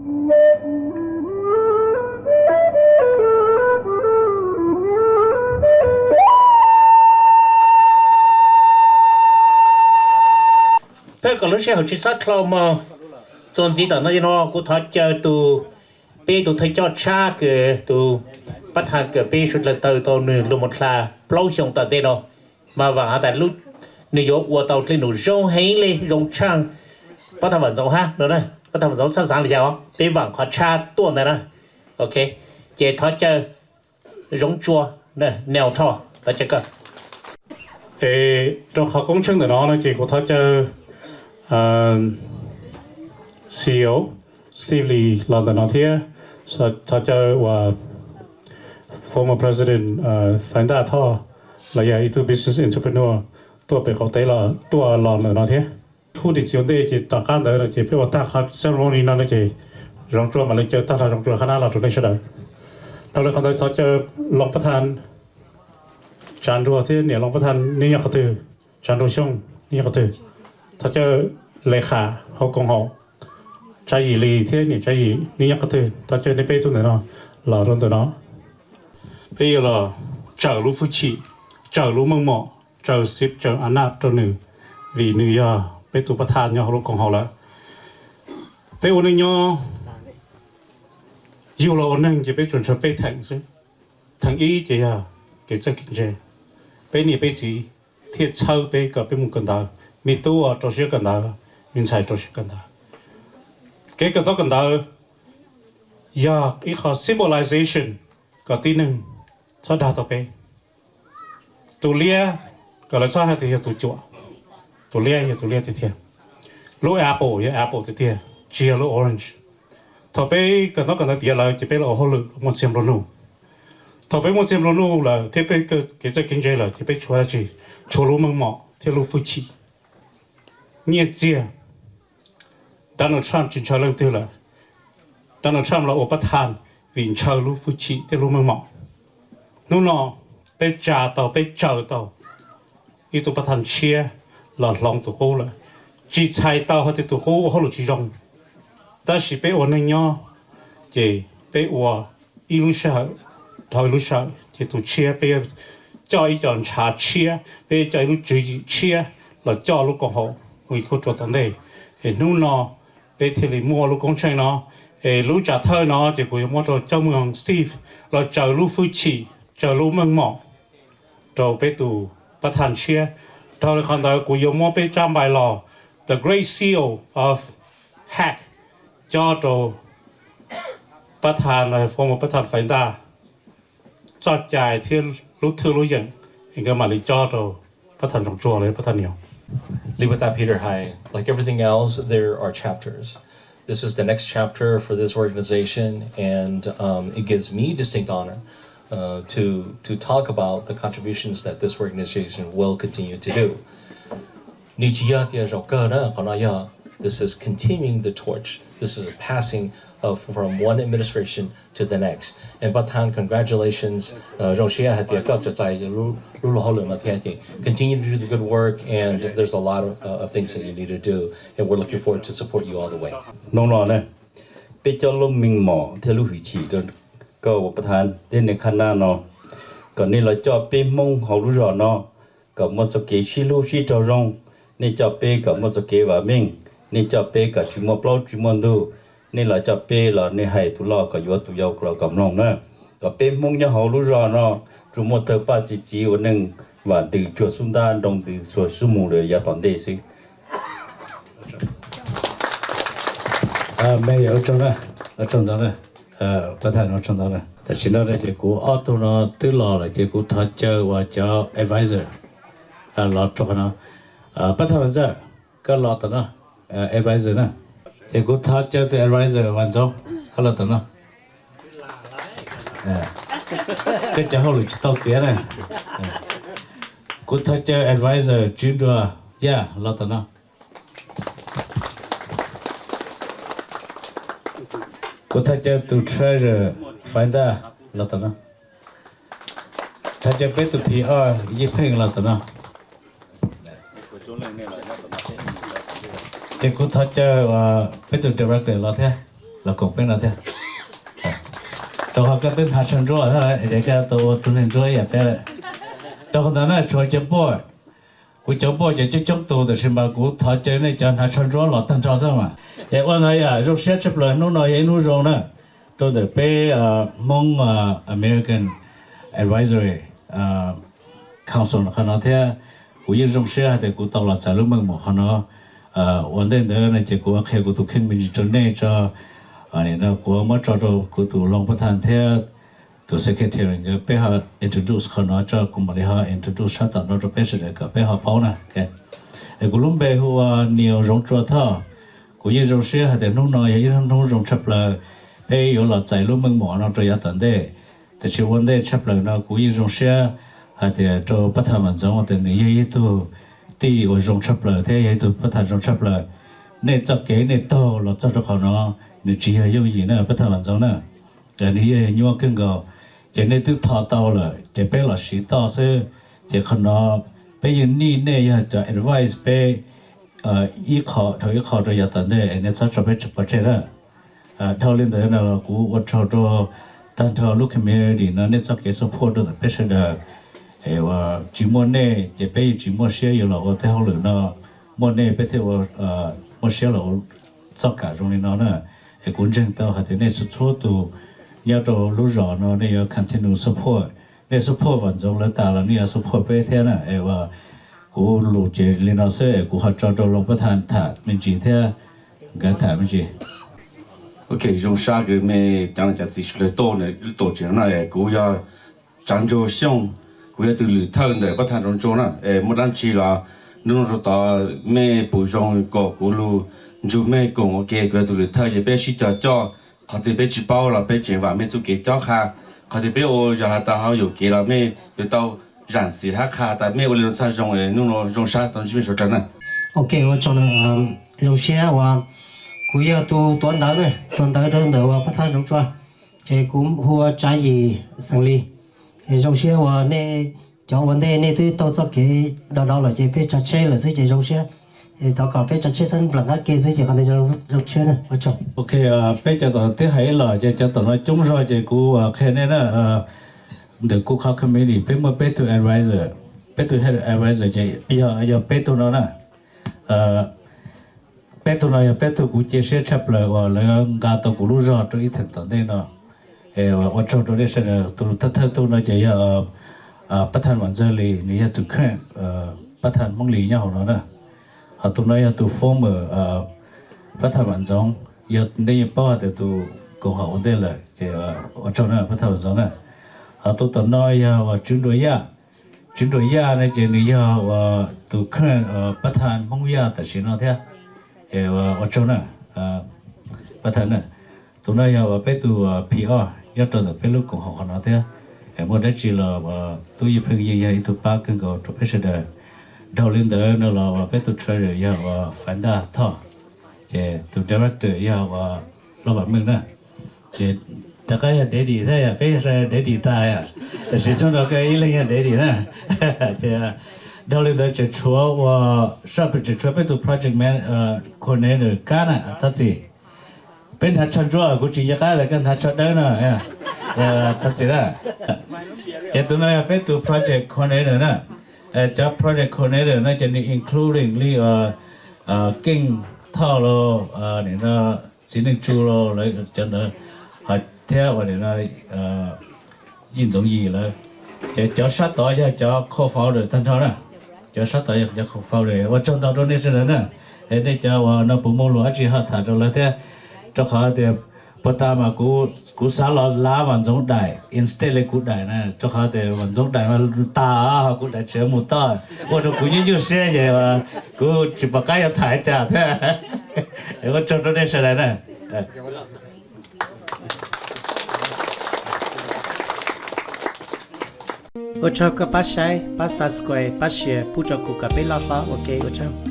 Peb kom lub sij hawm tsis txhob dlhau mog, txuas ntxiv tom no no kuv thov caw tus, peb tus thawj coj tshab kws tus pab thaj kws peb sawv dlawg taw tau nws lug mus dlha plaub xyoo tom ntej no, mas vaam has tas nws yuav ua tau dlej num zoo heev le zoo tshaaj pab thaj Vam Ntxoov hab no. Pab thaj Vam Ntxoov txhaj xaav le caag, peb vaam qhov tshab tuaj ntawd na. Ok, ces thov caw Zoov Tsua, Nau Thoj, thov caw koj. Rau qhov koob tsheej ntawm no no ces kuv thov caw C E O Steve Lee los ntawm no thiab, thov caw uas former president Faiv Ntaj Thoj los yog ib tug business entrepreneur tuaj pem qaum teb los tuaj los ntawm no thiab. Huv nim txiv ua ntej ces tom qab ntawd no ces peb ua tag qhov ceremony no no ces Zoov Tsua mam li caw tag nrho Zoov Tsua qhab nab los rau nej sawv daws. Dhau li qhov ntawd thov caw loos pab thaj Tsav Nruag thiab niam loos pab thaj nej nyob qhov twg, Tsav Nruag Xyooj nej nyob qhov twg, thov caw le kham hauv koom haum Tsav Yim Lis thiab niam Tsav Yim nej nyob qhov twg, thov caw nej peb tug ntawm no los rau ntawm no. Peb yuav los tsawm lub hwj chim, tsawm lub meej mom, tsawm xib tsawm a naj rau nws, vim nws yog peb tus pab thaj nyob hauv lub koom haum lawm. Peb ua neej nyob, yug los ua neeg ces peb tsuas ntshaw peb theem xwb. Theem ib ces yog kev txawj kev ntse. Peb niam peb txiv thiaj txhawb peb kom peb mus kawm ntawv, me tub rau siab kawm ntawv, me ntxhais rau siab kawm ntawv. Kev kawm ntaub kawm ntawv yog ib qho symbolization kom tib neeg txhob dag tau peb. Tus liab kom lawv txhob hais tias yog tus cuam, tus liab yog tus liab tiag tiag. Lub apple yog apple tiag tiag, tsis yog lub orange. Thaum peb kawm ntaub kawm ntawv tiav lawm ces peb los ua hauj lwm muaj txiag nplua nuj. Thaum peb muaj txiag nplua nuj lawm thiab peb kev txawj kev ntse lawm ces peb tshuav dab tsi? Tshuav lub meej mom thiab lub hwj chim. Nyiaj txiag, Donald Trump tsis ntshaw leej twg lawm. Donald Trump los ua pab thaj vim ntshaw lub hwj chim thiab lub meej mom. Hnub no peb tsa tau, peb tsaws tau ib tug pab thaj tshiab los hloov tus qub lawm. Tsis txhais tau hais tias tus qub ua hauj lwm tsis zoo, tab sis peb ua neej nyob ces peb ua ib lub sij hawm dhau ib lub sij hawm ces tus tshiab peb coj ib co ntshav tshiab, peb coj ib lub tswv yim tshiab los coj lub koom haum mus ib lub rau tom ntej. Es hnub no peb thiaj li muaj lub koob tsheej no. Es lub tsam thawj no ces kuv yuav muab rau Coj Moos Steve los tsaws lub hwj chim, tsaws lub meej mom rau peb tus pab thaj tshiab. Dhau li qhov ntawd kuv yuav muab peb tsab npais los The Great Seal of Hack cob rau pab thaj, former pab thaj Faiv Ntaj txoj cai thiab lub thwj lub yeem, es nkawd mam li cob rau pab thaj Ntsoov Tsuag los yog pab thaj Nios. Liubatha Peter Haiv, like everything else, there are chapters. This is the next chapter for this organization, and um, it gives me distinct honor uh, to, to talk about the contributions that this organization will continue to do. Nws tsis yog tias zaum kawg na, qhov no yog, this is continuing the torch. This is a passing of from one administration to the next. And Pab Thaj, congratulations. Zoo siab hais tias koj tseem txais lub luag hauj lwm no thiab. Continue to do the good work, and there's a lot of, uh, of things that you need to do, and we're looking forward to support you all the way. Hnub no na, peb coj lub meej mom thiab lub hwj chim rau koj ua Pab Thaj thiab nej qhab nab no, kom nej los coj peb Hmoob hauv lub zos no kom muaj txoj kev sib hlub sib raug zoo. Nej coj peb kom muaj txoj kev vam meej, nej coj peb kom tsis muaj plaub tsis muaj ntug, nej los coj peb los nej hais tus loj kom yuav, tus yau los kom mloog na. Kom peb Hmoob nyob hauv lub zos no tsuas muaj tawg paj txi txiv ua neej, vam ntws cuag xub ntab, nroo ntws txhua xub mus lawm yav tom ntej xwb. Tam sim no ces kuv ob tug no twb los lawm ces kuv thov caw uas cov advisor los rau qhov no. Pab Thaj Vam Ntxawg, koj los tom no, advisor na. Ces kuv thov caw tus advisor Vam Ntxoov, koj los tom no. Koj cov hauj lwm tsis tau tiav na. Kuv thov caw advisor Tswv Nruas Yaj los tom no. Kuv thov caw tus treasurer Faiv Ntaj los tom no. Thov caw peb tus P R Yij Pheej los tom no. Ces kuv thov caw peb tus director los thiab. los koom peb no thiab. Rau qhov koj twb hnav tsho ntsuab thiab, es koj tau ua tus neeg ntsuab ib yam peb lawm. Rau qhov ntawd na, tshuav cov npoj, kuv cov npoj ces coob coob tus, tab sis mas kuv thov caw nej cov hnav tsho ntsuab los tag nrho xwb mas. Es ua ntawd yom, zoo siab tshaj plaws, hnub no yog ib hnub zoo na, rau ntawm peb Hmoob American Advisory Council qhov no thiab. Kuv yeej zoo siab hais tias kuv tau los txais lub meej mom qhov no. Ua ntej ntawd no ces kuv qhia kuv tus kheej me ntsis rau nej tso. Kuv muab tso rau kuv tus loos pab thas thiab tus secretary nkawd peb ho introduce qhov no tso, kuv mam li ho introduce sab tom no rau peb sawv daws kom peb ho paub na. Es kuv lub npe hu ua Nias Zoov Tsua Thoj. Kuv yeej zoo siab hais tias hnub no yog ib hnub zoo tshaj plaws, peb yuav los txais lub meej mom no rau yav tom ntej. Tab sis ua ntej tshaj plaws no kuv yeej zoo siab hais tias rau pab thas Vam Ntxoov tias nws yog ib tug tij uas zoo tshaj plaws thiab yog ib tug pab thas zoo tshaj plaws. Nej txoj kev nej taug los txog rau qhov no, nws tsis yog yooj yim na pab thas Vam Ntxoov na. Nws yog nyuaj kawg nkaus, ces nej twb tho tau lawm ces peb los siv toj xwb. Ces qhov no peb yeej nij nej yog cov advice peb ib qho dhau ib qho rau yav tom ntej es nej txhob tso peb pov tseg na. Dhau li ntawd no los kuv ua tsaug rau tag nrho lub community no nej txoj kev support rau ntawm peb sawv daws. Es uas tsis muaj nej ces peb yeej tsis muaj siab yuav los ua tej hauj lwm no, muaj nej peb thiaj muaj siab los ua txoj kam zoo li no na. Es kuv ntseeg tau hais tias nej txhua txhua tus nyob rau lub zos no nej yuav continue support, nej support Vam Ntxoov lawv tas los nej yuav support peb thiab na. Es uas kuv lus ces li no xwb es kuv ho tso rau loos pab thas tham me ntsis thiab nkawd tham me ntsis. Ok, zoo sab kws mej cov niam cov txiv sawv daws tuaj ntawm lub tuam tsev no na, kuv yog Tsav Ntsuag Xyooj, kuv yog tus lwm thawj ntawm pab thas Tsav Ntsuag na. Es muaj dab tsi los hnub no rau tod mej pum zoo kom kuv lug nrug mej koom ua ke, kuv yog tus lwm thawj ces peb sib cog coj, qhov twg peb tsis paub los peb tseem vam mej txuj kev cob qha, qhov twg peb ua yog has tas ho yuam kev los mej yuav tau zaam xim hab qha tas mej ua li no txhaj zoo. Hnub no zoo sab tau ntsib mej suav dlawg na. Ok, ua tsaug, zoo siab uas kuv yog tus tuav ntawv na, tuav ntawv rau ntawm uas pab thas Tsav Ntsuag, es kuv hu ua Tsav Yim xeem Lis. Es zoo siab uas nej cov ua ntej nej twb taug txoj kev do do lawm ces peb tsav tsheb lawm xwb ces zoo siab. Es thov kom peb tsav tsheb xab nplam qab ke xwb ces qhov ntawd zoo siab na, ua tsaug. Ok, peb cov tom twb hais ib los ces cov tom no coob zog ces kuv qhia nej na. Ntawm kuv qhov committee peb muaj peb tug advisor, peb tug head advisor ces yog peb tug no na. Peb tug no yog peb tug kuv cia siab tshaj plaws uas lawv nqa tau kuv lub zog rau ib theem tom ntej no. Ua tsaug rau nej sawv daws. Tus thawj thawj tug no ces yog pab thas Vam Ntxawg Lis, nws yog tus current pab thas Hmoob Lis nyob hauv no na. Ho tus no yog tus former pab thas Vam Ntxoov, yog nej yeej paub hais tias tus koom haum ua ntej lawm ces ua tsaug na pab thas Vam Ntxoov na. Ho tus tom no yog uas Tswv Nruas Yaj. Tswv Nruas Yaj no ces nws yog uas tus current pab thas Hmoob Yaj tam sim no thiab. Ua tsaug na pab thas na. Tus no yog uas peb tug P R nyob rau ntawm peb lub koom haum qhov no thiab. Muaj dab tsi los uas tub Yij Pheej yeej yog ib tug pab kawg nkaus rau peb sawv daws. Dhau li ntawd no los uas peb tug treasurer yog uas Faiv Ntaj Thoj, ces tus director yog uas Loj Vam Meej na. Ces rov qab yog daddy thiab yom, peb yog daddy tag yom, tam sim hnub no koj ib leeg yog daddy na. Ces dhau li ntawd tseem tshuav uas saj pem tseem tshuav peb tus project man coordinator Kab na, thov txim. Peb hnav tsho ntsuab kuv tsis nco qab tias koj hnav tsho dawb no, thov txim na. Ces tus no yog peb tus project coordinator na. Cov project coordinator no ces nws including li Keej Thoj los, nim no Txiv Neej Tsu los lawv cov ntawd, ho thiab uas nim no Yij Ntxoov Yim lawv. Ces cov sab tod yog cov co-founder tag nrho na. Cov sab tod yog cov co-founder. Ua tsaug ntau rau nej sawv daws na. Es nej cov uas no puas muaj lus dab tsi ho tham rau lawv thiab, rau qhov tias puag ta mas kuv xav los lav Vam Ntxoov daim instead li kuv daim na, rau qhov tias Vam Ntxoov daim mas tag, ho kuv daim tseem mus toj, ua rau kuv nyuaj nyuaj siab ces kuv tsis pom qab yuav tham cas thiab. Ua tsaug rau nej sawv daws na. Ua tsaug koj pab saib, pab subscribe, pab share pub rau kuv kom peb loj hlob ua ke, ua tsaug.